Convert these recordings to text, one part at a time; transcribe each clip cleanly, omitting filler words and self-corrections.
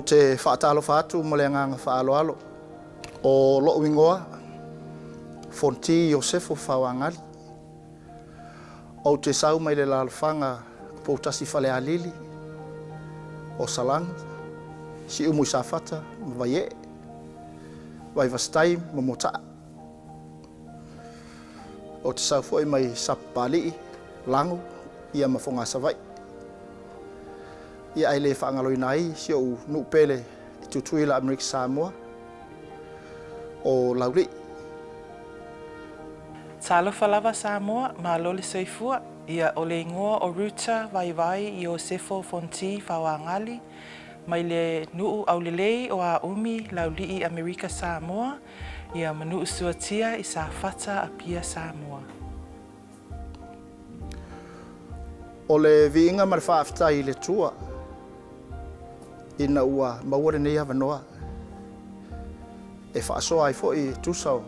te faatalofa atu ma le agaga faaaloalo. O lou igoa, Fonti Iosefo Faoagali. Ou te sau mai le alaalafaga o Poutasi Falealili, o Salani, Siumu i Safata ma Vaiee, Vaivase-tai ma Motaa. Ou te sau foi mai Sapapalii, Lago ia ma Fogaa, Savaii. Ia ae le faagaloina ai si ou nuu pele i Tutuila, Amerika Samoa, o Laulii. Talofa lava Samoa, malo le soifua. Ia, o le igoa o Ruta Vaivai Iosefo Fonti Faoagali, mai le nuu aulelei o Aumi, Laulii, Amerika Samoa, ia ma nuu suatia i Safata, Apia, Samoa. O le viiga ma le faafetai i le Atua ina ua maua lenei avanoa e faasoa ai foi e tusa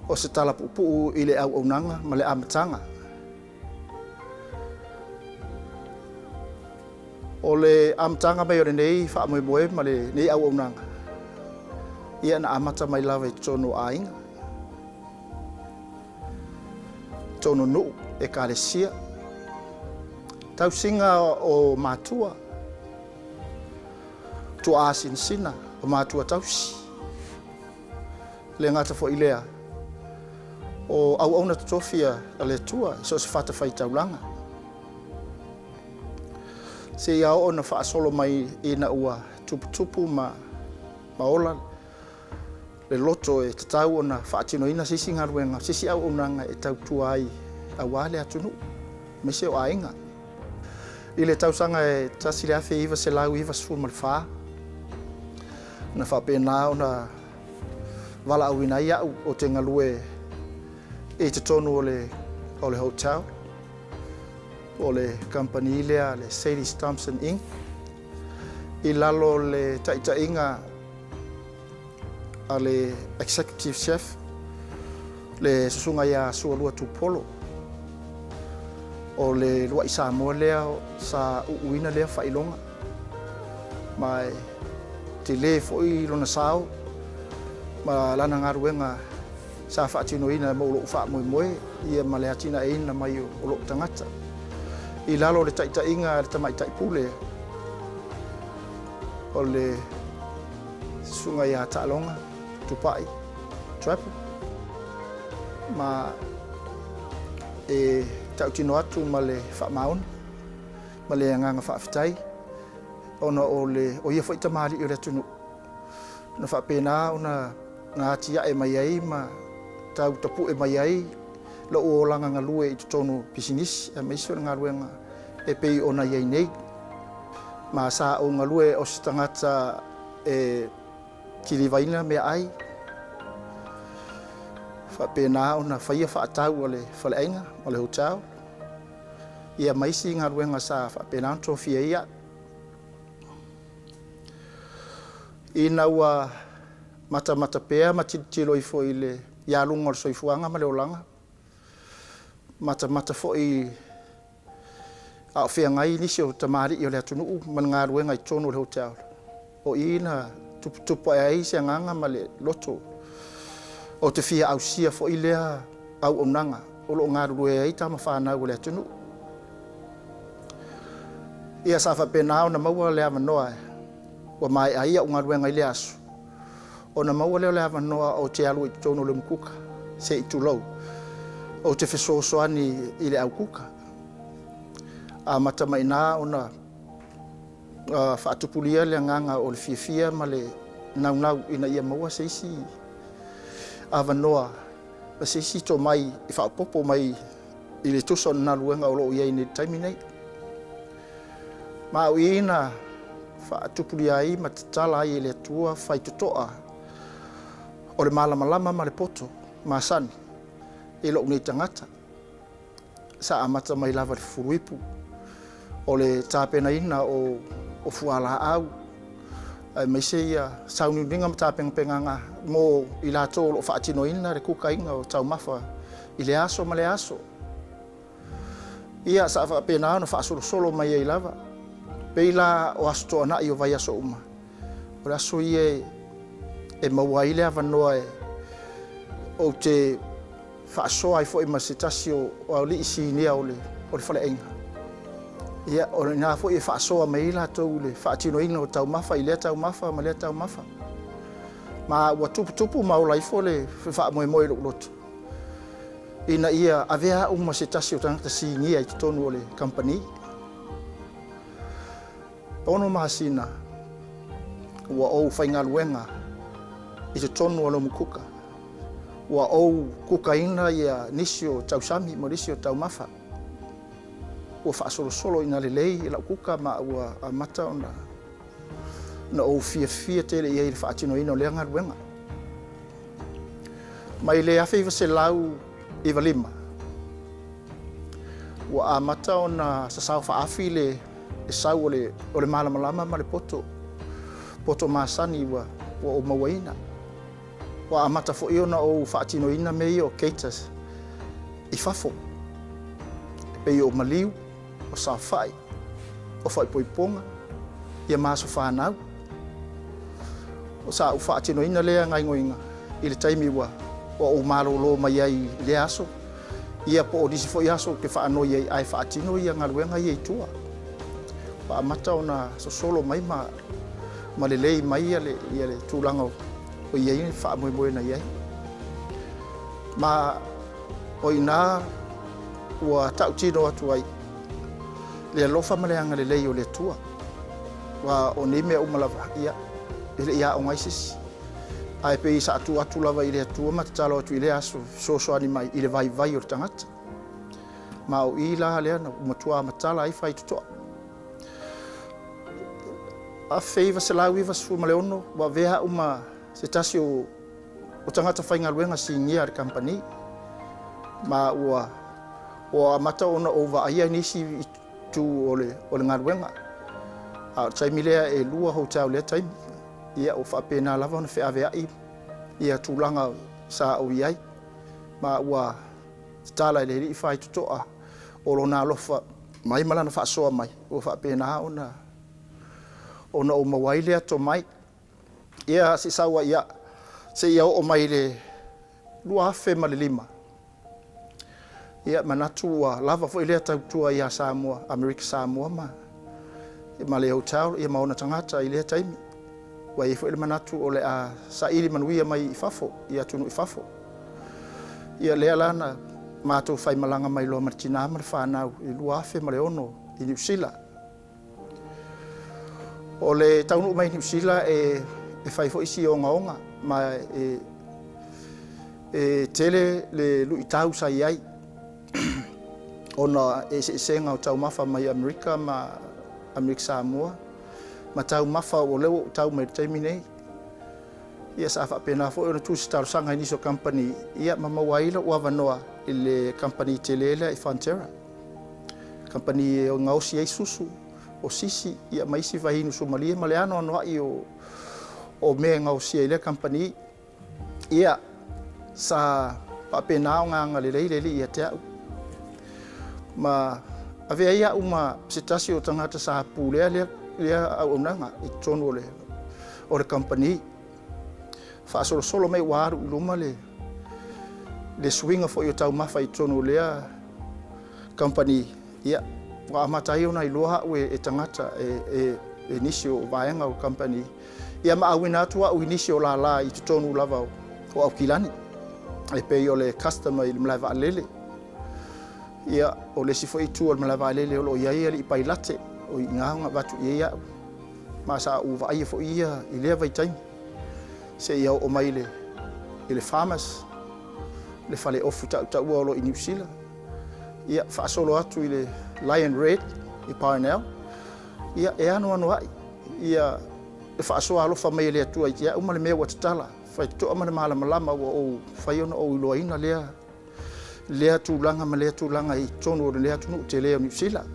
o se tala puupuu i le auaunaga ma le amataga. O le amataga mai o lenei faamoemoe ma lenei auaunaga, ia na amata mai lava i totonu o aiga, totonu o nuu, ekalesia, tausiga o matua, tuaa sinasina o matua tausi. Le gata foi lea o auauna totofi a le Atua i so o se fatafaitaulaga, seia oo na faasolo mai ina ua tuputupu ma ola le loto e tatau ona faatinoina se isi galuega, se isi auaunaga e tautua ai aua le atunuu aemaise o aiga. I le tausaga e 1994, na faapena ona valaauina ai au ou te galue i totonu o le hotel, o le kamupani lea, le Sadie's Thompson Inc., i lalo o le taitaiga a le executive chef, le susuga ia Sualua Tupolo. O le luai Samoa lea sa uuina lea faailoga, ma e tele foi lona sao ma lana galuega sa faatinoina mo lou faamoemoe ia ma le atinaeina mai o lou tagata i lalo o le taitaiga a le tamaitai pule, o le susuga ia Taaloga Tupai Trapu. Ma e tautino atu ma le faamaoni ma le agaga faafetai, ona o le o ia foi tamalii o le atunuu na faapena ona na atiae mai ai ma tau tapue mai ai lou olaga galue i totonu o pisinisi aemaise o le galuega e pei ona i ai nei. Ma sa ou galue o se tagata e kilivaina meaai, faapena ona faia faatau a le faleaiga o le hotel, ia ma isi galuega sa faapena ona tofia ai au. Ina ua matamata pea ma tilotilo ifo i le ialuga o le soifuaga ma le olaga, matamata foi a o feagai nisi o tamalii o le atunuu ma le galuega i totonu o le hotel, o i na tuputupu ae ai se agaga ma le loto o te fia ausia foi lea auaunaga o loo galulue ai tama fanau o le atunuu. Ia sa faapena ona maua le avanoa ua maea ai au galuega i le aso, ona maua lea o le avanoa o te alu i totonu o le umukuka, se i tulou, ou te fesoasoani i le aukuka. Amata mai ina ona faatupulia le agaga o le fiafia ma le naunau ina ia maua se isi avanoa ma se isi tomai e faaopoopo mai i le tusa o le galuega o loo i ai nei i le taimi nei. Ma o i na faatupulia ai ma tatala ai e le Atua faitotoa o le malamalama ma le poto masani i lou nei tagata. Sa amata mai lava le fufulu ipu, o le tapenaina o fualaau, aemaise ia sauniuniga ma tapenapenaga mo i latou o loo faatinoina le kukaina o taumafa i le aso ma le aso. Ia sa faapena ona faasolosolo mai ai lava. Pei la o aso toanai o vaiaso uma, o le aso ia e maua ai le avanoa e ou te faasoa ai foi ma se tasi o alii sinia o le faleaiga. Ia, o lena foi e faasoa mai ai latou i le faatinoina o taumafa i lea taumafa ma lea taumafa. Ma ua tuputupu ma ola ifo le faamoemoe i lou loto ina ia avea au ma se tasi o tagata sinia i totonu o le kamupani. 6 masina ua ou faigaluega i totonu o Lomu Kuka. Ua ou kukaina ia nisi o tausami ma nisi o taumafa. Ua faasolosolo ina lelei i lau kuka ma ua amata ona ou fiafia tele i ai i le faatinoina o lea galuega. Mai le 1995, ua amata ona sasao faafi le sau o le malamalama ma le poto masani ua ou mauaina. Ua amata foi ona ou faatinoina mea ia o caters i fafo, e pei o maliu, o saofai, o faaipoipoga, ia ma aso fanau. O sa ou faatinoina lea gaoioiga i le taimi ua ou malolo mai ai i lea aso, ia po o nisi foi aso ou te faanoi ai ae faatino ia galuega ia i tua. Ua amata ona sosolo mai ma lelei mai ia le tulaga o i ai le faamoemoe na i ai. Ma o ina ua tautino atu ai le alofa ma le agalelei o le Atua. Ua o nei mea uma lava, ia, e le i aoga ai se isi. Ae pei sa atu atu lava i le Atua ma tatalo atu i lea aso fesoasoani mai i le vaivai o le tagata. Ma o i la lea na matua matala ai faitotoa. 1996 ua avea au ma se tasi o tagata faigaluega sinia a le kamupani. Ma ua amata ona ou vaaia nisi itu o le galuega. A o le taimi lea e 2 hotel lea taimi. Ia, ua faapena lava ona feaveai ia tulaga sa ou i ai. Ma ua tatala i le alii faitotoa o lona alofa mai ma lana faasoa mai, ua faapena ona ou maua ai lea tomai. Ia, se sau ai ia, se ia oo mai le 2005. Ia, manatu ua lava foi lea tautua ia Samoa, Amerika Samoa ma le hotel, ia ma ona tagata i lea taimi. Ua i ai foi le manatu o le a saili manuia mai i fafo, i atunuu i fafo. Ia lea la na matou faimalaga mai loa ma le tina ma le fanau i 2006 i Niu Sila. O le taunuu mai Niu Sila e fai foi si ogaoga, ma e tele le luitau sa i ai ona eseesega o taumafa mai Amerika ma Amerika Samoa, ma taumafa o lea ua ou tau mai le taimi nei. Ia sa faapena foi ona tusi talosaga i nisi o kamupani, ia ma maua ai lou avanoa i le kamupani tele lea i Fonterra. Kamupani e gaosi ai susu, o sisi, ia ma isi vaiinu sumalie ma le anoanoai o mea e gaosia i lea kamupani. Ia, sa faapena ona agalelei le alii ia te au. Ma avea ai au ma se tasi o tagata sa pulea lea auaunaga i totonu o le kamupani. Faasolosolo mai ua alu i luma le suiga foi o taumafa i totonu o lea kamupani. Ia, ua amata ai ona iloa au e tagata e nisi o vaega o kamupani. Ia ma auina atu au i nisi o lala i totonu lava o Aukilani. E pei o le customer i le malae vaalele. Ia, o le isi foi itu o le malae vaalele o lo o i ai alii pailate, o i ina ona avatu i ai au. Ma sa ou vaaia foi ia i lea vaitaimi. Se ia oo mai i le farmers, le fale ofu tautaua o lo i Niu Sila. Ia, faasolo atu i le Lion Red i Parnell. Ia, e anoanoai. Ia, e faasoa alofa mai e le Atua i te au ma le mea ua tatala. Faitotoa ma le malamalama ua ou fai ona ou iloaina lea tulaga ma lea tulaga i totonu o lea atunuu tele o Niu Sila.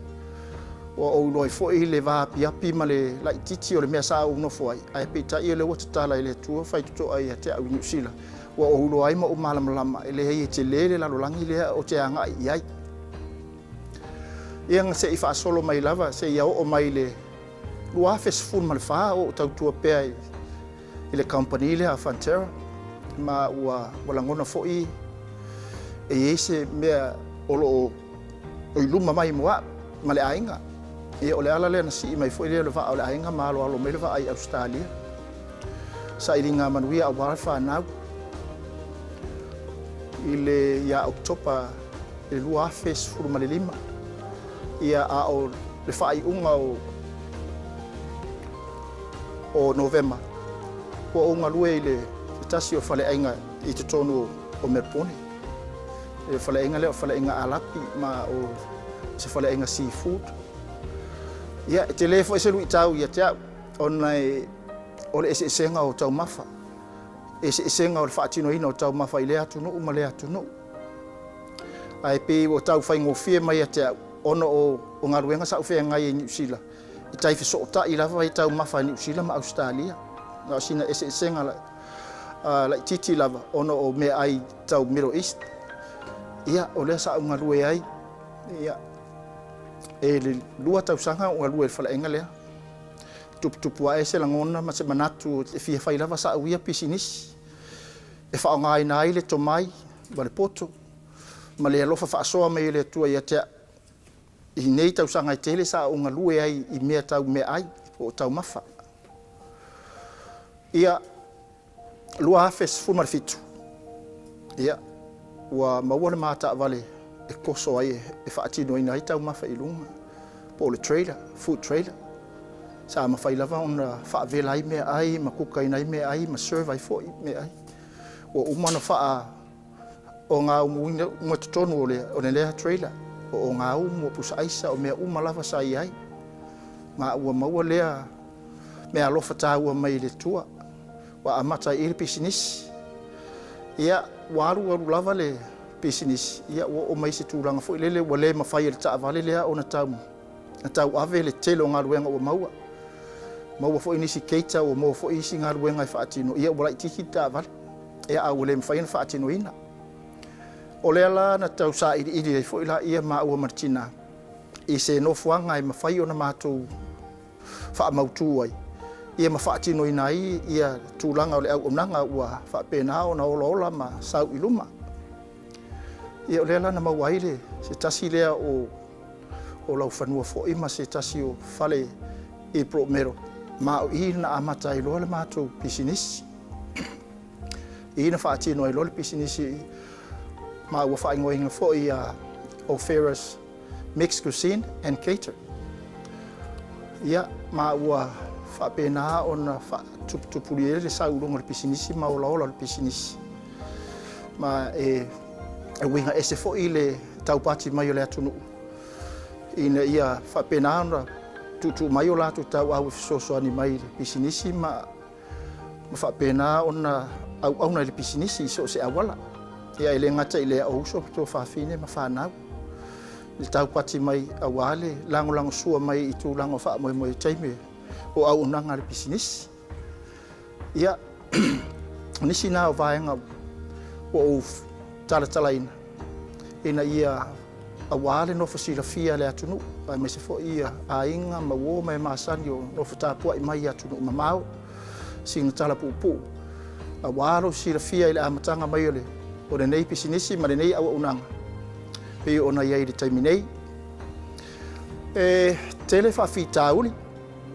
Ua ou iloa ai foi le vaapiapi ma le laititi o le mea sa ou nofo ai, ae peitai o lea ua tatala i le Atua faitotoa ia te au i Niu Sila. Ua ou iloa ai ma ou malamalama e leai e tele le lalolagi lea o te agai i ai. Ia na se i faasolo mai lava, se ia oo mai le 2014 o ou tautua pea i le kamupani lea a Fonterra, ma ua lagona foi e i ai se mea o lo o i luma mai mo a'u ma le aiga. Ia, o le ala lea na sii mai foi lea o le vaa o le aiga ma aloalo mai le vaa i Ausetalia, sailiga manuia aua le fanau. I le ia Oketopa i le 2015, ia, a o le faaiuga o Novema, ua ou galue i le tasi o faleaiga i totonu o Melbourne. Le faleaiga lea o faleaiga Alapi, ma o se faleaiga seafood. Ia, e tele foi se luitau ia te au, ona o le eseesega o taumafa, eseesega o le faatinoina o taumafa i lea atunuu ma lea atunuu. Ae pei ua tau faigofie mai ia te au, ona o galuega sa ou feagai ai i Niu Sila, e tai fesootai lava i taumafa i Niu Sila ma Ausetalia. Na o sina eseesega laitiiti lava ona o meaai tau Middle East. Ia, o lea sa ou galue ai. Ia, e le 2 tausaga o galue i le faleaiga lea. Tuputupu ae se lagona ma se manatu e fia fai lava sa au ia pisinisi e faaaogaina ai le tomai ma le poto ma le alofa faasoa mai e le Atua ia te au i nei tausaga e tele sa ou galue ai i mea tau meaai po o taumafa. Ia, 2017, ia, ua maua le mataavale e koso ai e faatinoina ai taumafa i luga, po o le trailer, food trailer. Sa mafai lava ona faavela ai meaai ma kukaina ai meaai ma serve ai foi meaai. Ua uma ona faa o ngā umuina uma totonu o le lea trailer. O ngā umu, o pusa aisa, o mea uma lava sa i ai. Ma ua maua lea mea alofa tāua mai i le Atua. Ua amata ai i le pisinisi. Ia, ua alu alu lava le pisinisi, ia, ua oo mai se tulaga foi lele ua le mafai e le taavale lea ona tau ave le tele o galuega ua maua. Maua foi nisi keita, ua maua foi isi galuega e faatino, ia, ua laitiiti le taavale. Ia, a ua le mafai ona faatinoina. O lea la na tau sailiili ai foi laia maua ma le tina i se nofoaga e mafai ona matou faamautu ai, ia, ma faatinoina ai ia tulaga o le auaunaga ua faapena ona olaola ma sau i luma. Ia, o lea la na maua ai le se tasi lea o laufanua foi ma se tasi o fale i Broadmeadow. Ma o i na amata ai loa le matou pisinisi. I na faatino ai loa le pisinisi ma ua faaigoaina foi ia O'Ferris Mixed Cuisine and Cater. Ia, ma ua faapena ona faatuputupuli ai le sau i luga o le pisinisi ma olaola o le pisinisi. Ma e uiga ese foi le taupati mai o le atunuu ina ia faapena ona tuutuu mai o latou tauau e fesoasoani mai i le pisinisi ma faapena ona auauna i le pisinisi i so o se auala. Ia, e le gata i lea, o uso ma tuafafine ma fanau le taupati mai aua le lagolagosua mai i tulaga o faamoemoe i taimi o auaunaga a le pisinisi. Ia, o nisi na o vaega ua ou talatalaina ina ia aua le nofo silafia le atunuu, aemaise foi ia aiga ma uo ma e masani o nofo tapuai mai i atunuu mamao, sina tala puupuu aua lou silafia i le amataga mai o lenei pisinisi ma lenei auaunaga pei ona i ai i le taimi nei. E tele faafitauli,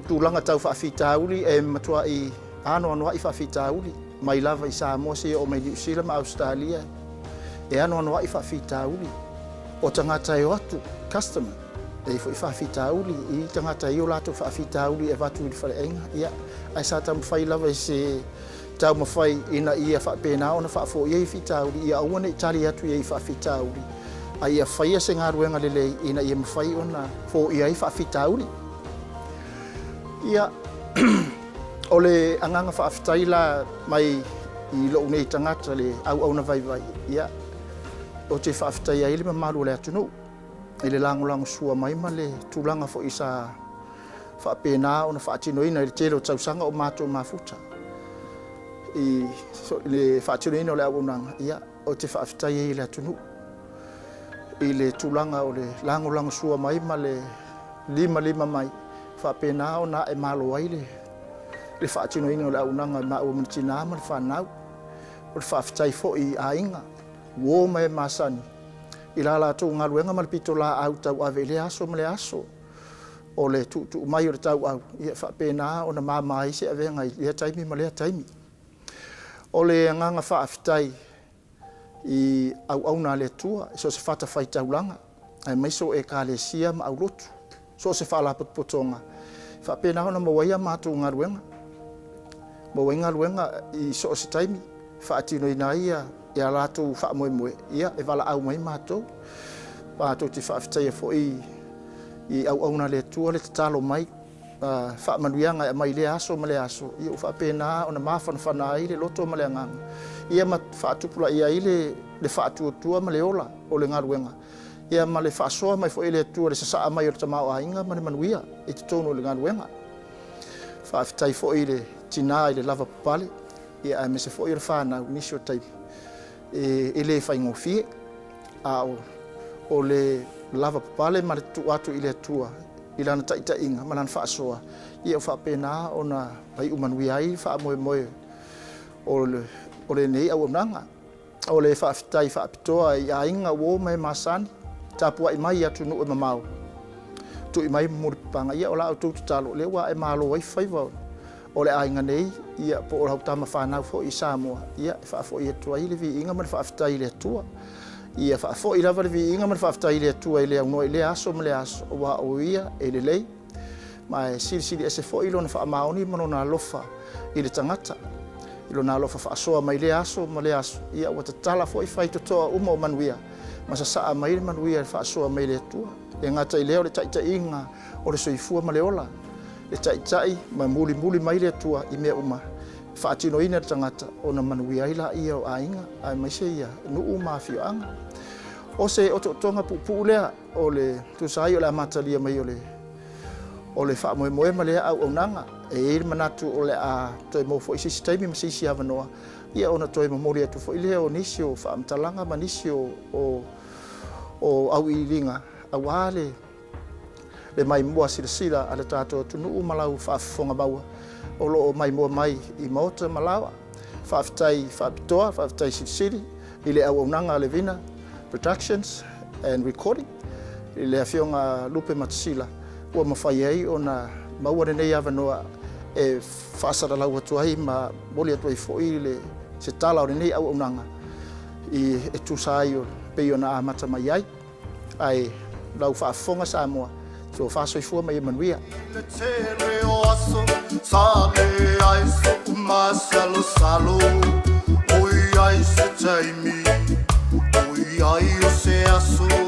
tulaga tau faafitauli e matuai anoanoai faafitauli mai lava i Samoa seia oo mai Niu Sila ma Ausetalia, e anoanoai faafitauli. O tagata e o atu, customer, e i ai foi faafitauli i tagata e i o latou faafitauli e avatu i le faleaiga. Ia, ae sa taumafai lava i se taumafai ina ia faapena ona faafoia i fitauli, ia aua ne i tali atu i ai faafitauli, a ia faia se galuega lelei ina ia mafai ona foia ai faafitauli. Ia, o le agaga faafetai la mai i lou nei tagata le auauna vaivai, ia, ou te faafetai ai le mamalu o le atunuu i le lagolagosua mai ma le tulaga foi sa faapena ona faatinoina i le tele o tausaga o matou mafuta i le faatinoina o le auaunaga. Ia, ou te faafetai ai i le atunuu i le tulaga o le lagolagosua mai ma le limalima mai. Faapena ona ae malo ai le faatinoina o le auaunaga i maua ma le tinā ma le fanau. O le faafetai foi i aiga, uo ma e masani i la latou galuega ma le pitolaau tauave i lea aso ma lea aso o le tuutuu mai o le tauau, ia e faapena ona mama ai se avega i lea taimi ma lea taimi. O le agaga faafetai i auauna a le Atua i so o se fatafaitaulaga, aemaise o Ekalesia ma aulotu, so o se faalapotopotoga, e faapena ona maua ai a matou galuega, maua ai galuega i so o se taimi, faatinoina ai a latou faamoemoe, ia e valaau mai matou. Matou te faafetaia foi i auauna a le Atua le tatalo mai, faamanuiaga e aumai i lea aso ma lea aso, ia ua faapena ona mafanafana ai le loto ma le agaga, ia ma faatupulaia ai le faatuatua ma le ola o le galuega, ia ma le faasoa mai foi e le Atua le sasaa mai o le tamaoaiga ma le manuia i totonu o le galuega. Faafetai foi i le tinā i le lavapapale, ia aemaise foi o le fanau i nisi o taimi e le faigofie, a o le lavapapale ma le tuu atu i le Atua i lana taitaiga ma lana faasoa, ia ua faapena ona iu manuia ai le faamoemoe o lenei auaunaga. O le faafetai faapitoa i aiga uo ma e masani, tapuai mai i atunuu e mamao, tui mai mulipapaga, ia o la outou tatalo, lea ua ae malo ai faiva o le aiga nei, ia po o lau tama fanau foi i Samoa, ia e faafoi atu ai le viiga ma le faafetai i le Atua. Ia faafoi lava le viiga ma le faafetai i le Atua e le aunoa i lea aso ma lea aso, aua o Ia e lelei, ma e silisili ese foi lona faamaoni ma lona alofa i le tagata, i lona alofa faasoa mai lea aso ma lea aso, ia ua tatala foi faitotoa uma o manuia, ma sasaa mai le manuia e faasoa mai le Atua. E gata i lea o le taitaiga o le soifua ma le ola, e taitai ma mulimuli mai le Atua i mea uma, faatinoina le tagata ona manuia ai laia o aiga, aemaise ia nuu ma afioaga. O se otootoga puupuu lea o le tusa ai o le amatalia mai o le faamoemoe ma lea auaunaga. E i ai le manatu o le a toe maua foi se isi taimi ma se isi avanoa, ia ona toe momoli atu foi lea o nisi o faamatalaga ma nisi o auiliiliga aua le maimoa silasila a le tatou atunuu ma lau faafofoga maua o lo o maimoa mai i maota ma laoa. Faafetai faapitoa, faafetai silisili i le auaunaga a Levina Productions and Recording, i le afioga Lupe Matasila ua mafai ai ona maua lenei avanoa e faasalalau atu ai ma momoli atu ai foi le se tala o lenei auaunaga e tusa ai o pei ona amata mai ai. Ae lau faafofoga Samoa, tofa soifua ma ia manuia. Le tele o aso sa leai so'u masalosalo, ʻOiai se taimi, ʻOiai o se aso.